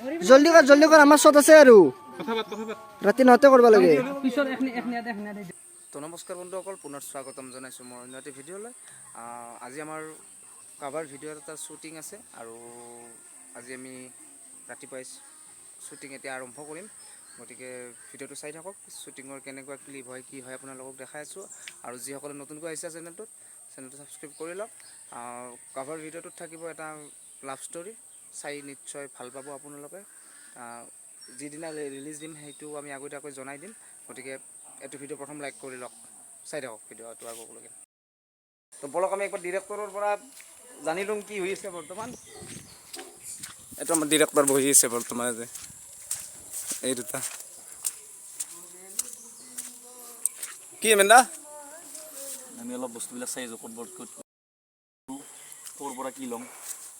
জলদি কৰ, জলদি কৰ, আমাৰ শ্বট আছে আৰু ৰাতি 9তে কৰিব লাগে। তো নমস্কাৰ বন্ধুসকল, পুনৰ স্বাগতম জনাইছোঁ মই অন্য এটি ভিডিঅ'লৈ। আজি আমাৰ কাভাৰ ভিডিঅ'ৰ এটা শ্বুটিং আছে আৰু আজি আমি ৰাতিপুৱাই শ্বুটিং এতিয়া আৰম্ভ কৰিম। গতিকে ভিডিঅ'টো চাই থাকক, শ্বুটিঙৰ কেনেকুৱা ক্লিপ হয়, কি হয় আপোনালোকক দেখাই আছোঁ। আৰু যিসকলে নতুনকৈ আহিছে চেনেলটোত, চেনেলটো ছাবস্ক্ৰাইব কৰি লওক। কাভাৰ ভিডিঅ'টোত থাকিব এটা লাভ ষ্টৰী, চাই নিশ্চয় ভাল পাব আপোনালোকে। যিদিনা ৰিলিজ দিম সেইটো আমি আগতীয়াকৈ জনাই দিম। গতিকে এইটো ভিডিঅ' প্ৰথম লাইক কৰি লওক, চাই থাকক ভিডিঅ'টো আগলৈকে। তো বলক আমি একবাৰ ডিৰেক্টৰৰ পৰা জানি লওঁ কি হৈ আছে বৰ্তমান। এইটো আমাৰ ডিৰেক্টৰ বহি আছে বৰ্তমান, যে এই দুটা কি মেন্দা। আমি অলপ বস্তুবিলাক চাই আছোঁ, ক'ত বৰ ক'ত ক'ৰ পৰা কি ল'ম।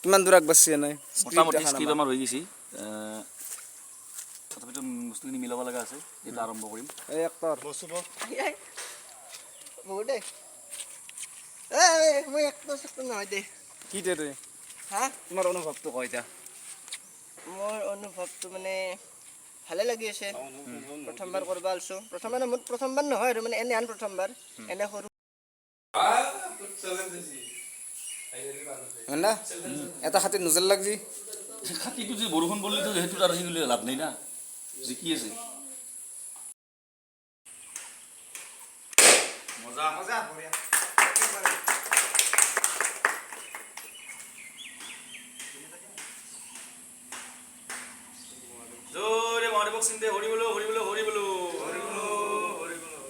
কিমান দূৰ আগবাঢ়িছে নাই? মোটামুটি স্ক্ৰিপ্ট আমাৰ হৈ গৈছে, তথাপিতো বস্তুখিনি মিলাব লগা আছে, এতিয়া আৰম্ভ কৰিম। এই এক্টৰ বহুত দে, এই মই একটা চেক্টৰ নহয় দে। কি দে তই? হা? তোমাৰ অনুভৱটো কয় এতিয়া। মোৰ অনুভৱটো মানে ভালে লাগি আছে, প্ৰথমবাৰ কৰিব আলছোঁ। প্ৰথম মানে মোৰ প্ৰথমবাৰ নহয় আৰু মানে এনে আন প্ৰথমবাৰ এনে সৰু। মেন্দা, এটা হাতীত নোজেল লাগছি। খাতিটো যে বৰষুণ পৰিলেতো সেইটোত আৰু সেই লাভ নাই না, জিকি আছে। জোৰে মহাদেৱক চিন্তে হৰি বোলো, হৰি বোলো, হৰি বোলো।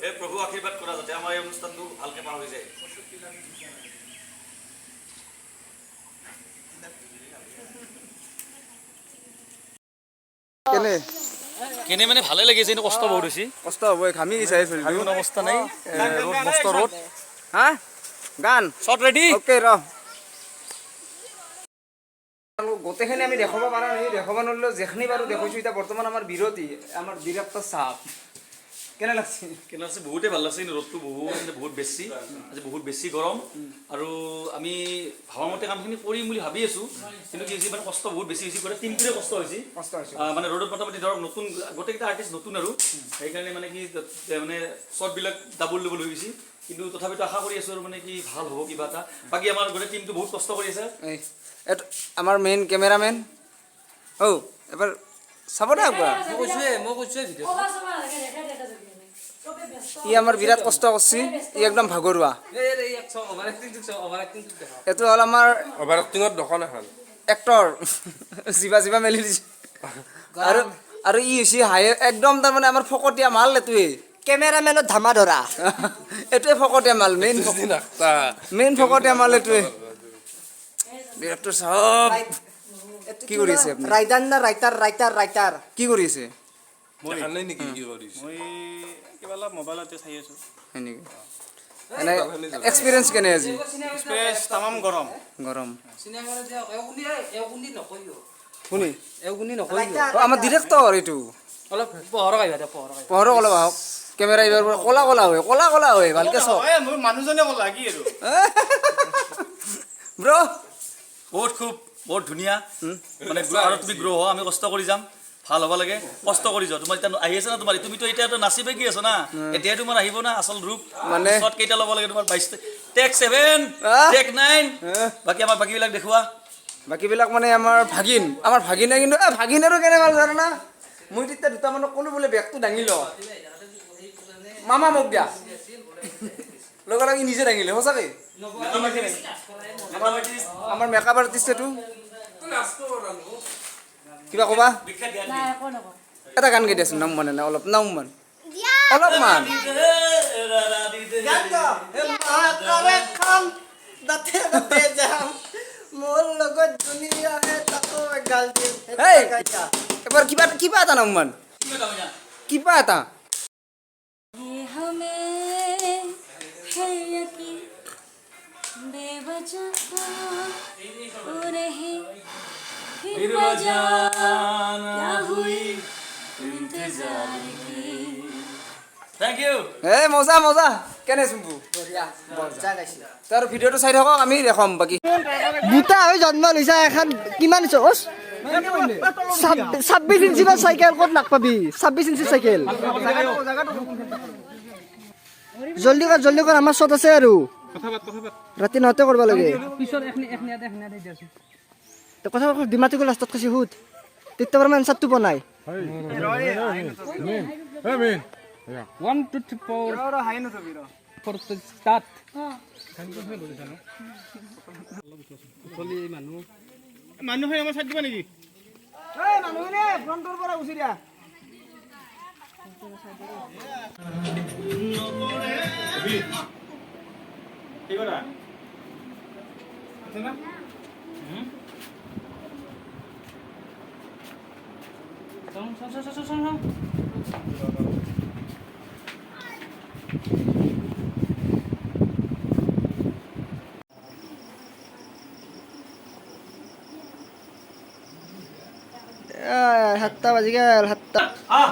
হে প্ৰভু, আশীৰ্বাদ কৰা যাতে আমাৰ এই অনুষ্ঠানটো ভালকে পাৰ হৈ যায়। কেনে কেনে মানে ভালে লাগিছে, কিন্তু কষ্ট বহুত হৈছে। কষ্ট হ'ব, ঘামি গৈছে এই চলিটো। ঘামিও অৱস্থা নাই, ৰ'দ, মস্ত ৰ'দ। হা, গান শ্বট ৰেডি? অ'কে, ৰ গোটেইখিনি আমি দেখুৱাব পৰা নাই, দেখুৱাব নোৱাৰিলেও যিখিনি বাৰু দেখুৱাইছোঁ। এতিয়া বৰ্তমান আমাৰ বিৰতি, আমাৰ ডিৰেক্টৰ চাহাব, কেনে লাগছে? কেনে লাগছে? বহুতেই ভাল লাগছে, কিন্তু ৰ'দটো বহুত মানে বহুত বেছি, আজি বহুত বেছি গৰম। আৰু আমি ভবা মতে কামখিনি কৰিম বুলি ভাবি আছোঁ, কিন্তু কি হৈছে মানে কষ্ট বহুত বেছি হৈছে, গোটেই টিমটোৰে কষ্ট হৈছে। কষ্ট হৈছে। মানে ৰ'দত মোটামুটি ধৰক নতুন গোটেইকেইটা আৰ্টিষ্ট নতুন আৰু সেইকাৰণে মানে কি মানে শ্বটবিলাক ডাবল ডাবল হৈ গৈছে, কিন্তু তথাপিতো আশা কৰি আছোঁ আৰু মানে কি ভাল হ'ব কিবা এটা। বাকী আমাৰ গোটেই টিমটো বহুত কষ্ট কৰি আছে। এই এইটো আমাৰ মেইন কেমেৰামেন। ঔ এবাৰ চাব দে একবাৰ। ই আমাৰ বিৰাট কষ্ট কৰিছে, ই একদম ভাগৰুৱা। এইটো হ'ল আমাৰ অভাৰ এক্টিঙৰ দোকান এখন। এক্টৰ, জিভা জিভা মেলি দিছে। আৰু আৰু ই হৈছে হাই একদম, তাৰমানে আমাৰ ফকতীয়া মাল এইটোৱে। কেমেৰামেনত ধামা ধৰা। এইটোৱে ফকতীয়া মাল, মেইন মেইন ফকতীয়া মাল এইটোৱে। ডিৰেক্টৰ চাহাব কি কৰি আছে আপুনি? ৰাইটাৰ না ৰাইটাৰ, ৰাইটাৰ ৰাইটাৰ। কি কৰি আছে? দেখা নাই নেকি কি কৰিছে? মই কিবা অলপ মোবাইলতে চাই আছোঁ। হয় নেকি? এনে এক্সপিৰিয়েঞ্চ কেনে আজি? স্পেচ তামাম গৰম। গৰম শুনি ৰাইটাৰ। অ, আমাৰ ডিৰেক্টৰ এইটো পোহৰক অলপ আহক, কেমেৰা এইবাৰ পুৰা ক'লা ক'লা হয়, ক'লা ক'লা হয়, ভালকে চাওক। এই মোৰ মানুহজনে ক'লা কি আৰু। ব্ৰ বহুত খুব বহুত ধুনীয়া মানে আৰু তুমি গ্ৰ' হোৱা, আমি কষ্ট কৰি যাম, ভাল হ'ব লাগে, কষ্ট কৰি যোৱা। তোমাৰ এতিয়া আহি আছে না তোমাৰ, তুমিতো এতিয়াতো নাচিবে কি আছ না, এতিয়াই তোমাৰ আহিব না আচল ৰূপ। মানে? শ্বট কেইটা ল'ব লাগে তোমাৰ? 22, টেক 7, টেক 9। বাকী আমাৰ বাকীবিলাক দেখুওৱা। বাকীবিলাক মানে আমাৰ ভাগিন, আমাৰ ভাগিনে কিন্তু এ ভাগিনেৰো কেনে ভাল জানা না? মই তেতিয়া দুটামানক ক'লো বোলে বেগটো দাঙি ল, মামা মোক দিয়া, লগে লগে নিজে দাঙিলে। সঁচাকে আমাৰ মেকআপ আৰ্টিষ্ট এইটো। কিবা ক'বা? এটা গান গাই দিয়াচোন, নাম মানে নাই, অলপ নামমান, অলপমান। গান গাওঁ। মহাকাৰে খাম দাঁতে দাঁতে যাম, মোৰ লগত দুনীয়াহে তাকো গাল দিম। হেই! এবাৰ কিবা কিবা এটা নামমান, কিবা এটা। हमें है यकीन बेवजह हो रहे, फिर वजह क्या हुई इंतजार की। Thank U. এ মজা মজা, কেনে চুম্পু? বঢ়িয়া, মজা গাইছে। তাৰ ভিডিঅ'টো চাই থাকক, আমি দেখুৱাম বাকী। দুটা হৈ জন্ম লৈছা এখন কিমান হৈছে? 26 ইঞ্চি বা চাইকেল ক'ত লাগ পাবি? 26 ইঞ্চি চাইকেল। জলদি কৰ, জলদি কৰ, আমাৰ শ্বট আছে আৰু ৰাতি নহওঁতে কৰিব লাগে। তে কথা ডিমাটো লাষ্টত কৈছি সুধ, তেতিয়া বাৰু এনচাৰটো বনাই। 1 2 3 4 4 start. মানুহে আমাৰ চাই দিবা নেকি? কি কৰা? আছে না? চাওঁ। 7টা বাজি গেল, 7টা। আহ।